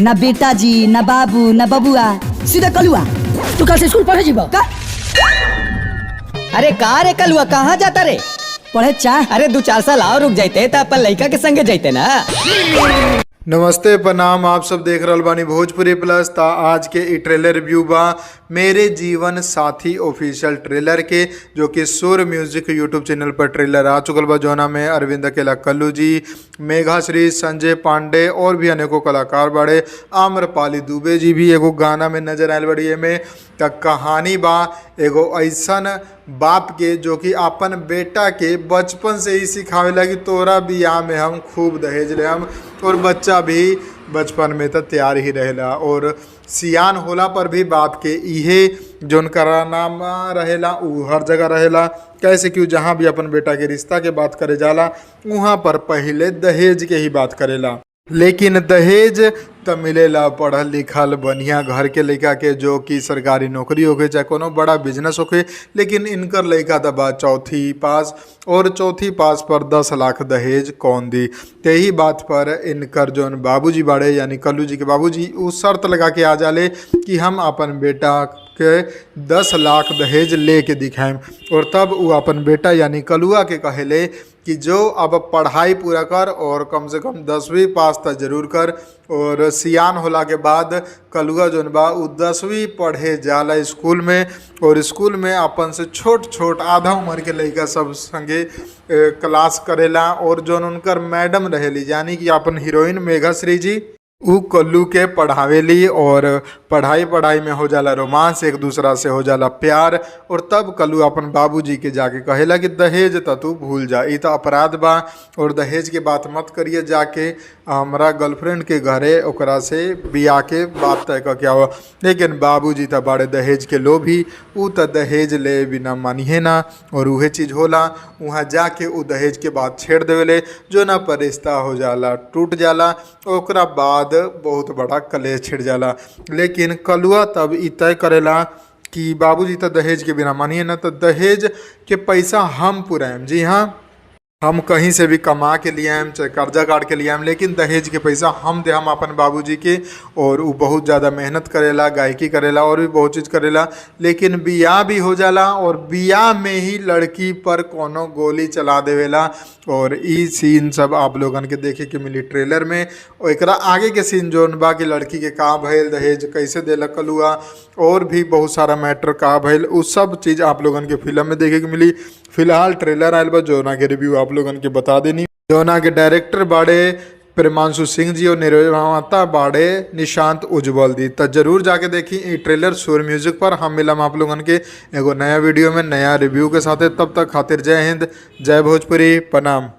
ना बेटा जी, ना बाबू, ना बबुआ, सीधा कलुआ। तू कल से स्कूल पढ़े जीबा? का? अरे का रे कलुआ, कहाँ जाता रे? पढ़े चाह। अरे 2-4 साल और रुक जाते तो अपन लड़का के संगे जाते ना। नमस्ते, प्रणाम। आप सब देख रहल बानी भोजपुरी प्लस। ता आज के ई ट्रेलर रिव्यू बा मेरे जीवन साथी ऑफिशियल ट्रेलर के, जो कि सुर म्यूजिक यूट्यूब चैनल पर ट्रेलर आ चुकल बा, जोना में अरविंद अकेला कल्लू जी, मेघा श्री, संजय पांडे और भी अनेकों कलाकार बाड़े। आम्रपाली दुबे जी भी एगो गाना में नजर आयल बड़ी एमे। त कहानी बा एगो ऐसन बाप के जो कि अपन बेटा के बचपन से ही सिखावेला कि तोरा बियाह में हम खूब दहेज लेहम, और बच्चा भी बचपन में तो तैयार ही रहेला और सियान होला पर भी बाप के इहे जोन करानामा रहेला उ हर जगह रहेला। कैसे कि उ जहाँ भी अपन बेटा के रिश्ता के बात करे जाला, वहाँ पर पहले दहेज के ही बात करेला। लेकिन दहेज त मिलेला पढ़ल लिखल बढ़िया घर के लइका के, जो कि सरकारी नौकरी होखे चाहे कोनो बड़ा बिजनेस होखे। लेकिन इनकर लइका त बा चौथी पास, और चौथी पास पर 10 लाख दहेज कौन दी? तेही बात पर इनकर जौन बाबूजी बाड़े, यानी कल्लू जी के बाबूजी, उ शर्त लगा के आ जाले कि हम अपन बेटा के 10 लाख दहेज ले के दिखाएम। और तब उ अपन बेटा यानी कलुआ के कहेले कि जो अब पढ़ाई पूरा कर और कम से कम 10वीं पास त जरूर कर। और सियान होला के बाद कलुआ जौन बा उ 10वीं पढ़े जाला स्कूल में, और स्कूल में अपन से छोट छोट आधा उम्र के लइका सब संगे क्लास करेला। और जौन उनकर मैडम रहेली, यानी कि अपन हीरोइन मेघाश्री जी, उ कल्लू के पढ़ावेली और पढ़ाई पढ़ाई में हो जाला रोमांस, एक दूसरा से हो जाला प्यार। और तब कल्लू अपन बाबूजी के जाके कहेला कि दहेज त तू भूल जा, ई त अपराध बा और दहेज के बात मत करिए, जाके हमरा गर्लफ्रेंड के घरे ओकरा से बियाह के बात तय कर के आवा। लेकिन बाबूजी त बड़े दहेज के लोभी, उ त दहेज ले बिना मानिहे ना। और उहे चीज़ होला, वहाँ जाके उ दहेज के बात छेड़ देवेले, जो ना पर रिश्ता हो जाला टूट जाला। ओकरा बाद बहुत बड़ा कलेश छिड़ जाला। लेकिन कलुआ तब ई तय करेला कि बाबूजी त दहेज के बिना मानिए ना, तो दहेज के पैसा हम पुराएम। जी हाँ, हम कहीं से भी कमा के लिए आएम, चाहे कर्जा काट के लिए आएम, लेकिन दहेज के पैसा हम दे हम अपन बाबूजी के। और उ बहुत ज़्यादा मेहनत करेला, गायकी करेला और भी बहुत चीज़ करेला। लेकिन बियाह भी हो जाला और बियाह में ही लड़की पर कोनो गोली चला देवेला। और ई सीन सब आप लोगन के देखे के मिली ट्रेलर में। और एकरा आगे के सीन जोन बा कि लड़की के का भइल, दहेज कैसे देलक कलुआ और भी बहुत सारा मैटर का भइल, उ सब चीज़ आप लोगन के फिल्म में देखे के मिली। फिलहाल ट्रेलर आयल बा, जोना के रिव्यू आप लोगन के बता देनी। जोना के डायरेक्टर बाड़े प्रेमांशु सिंह जी और निर्माता बाड़े निशांत उज्जवल दी। तो जरूर जाके देखी ई ट्रेलर सुर म्यूजिक पर। हम मिलम आप लोगन के एगो नया वीडियो में नया रिव्यू के साथ। तब तक खातिर जय हिंद, जय भोजपुरी, प्रणाम।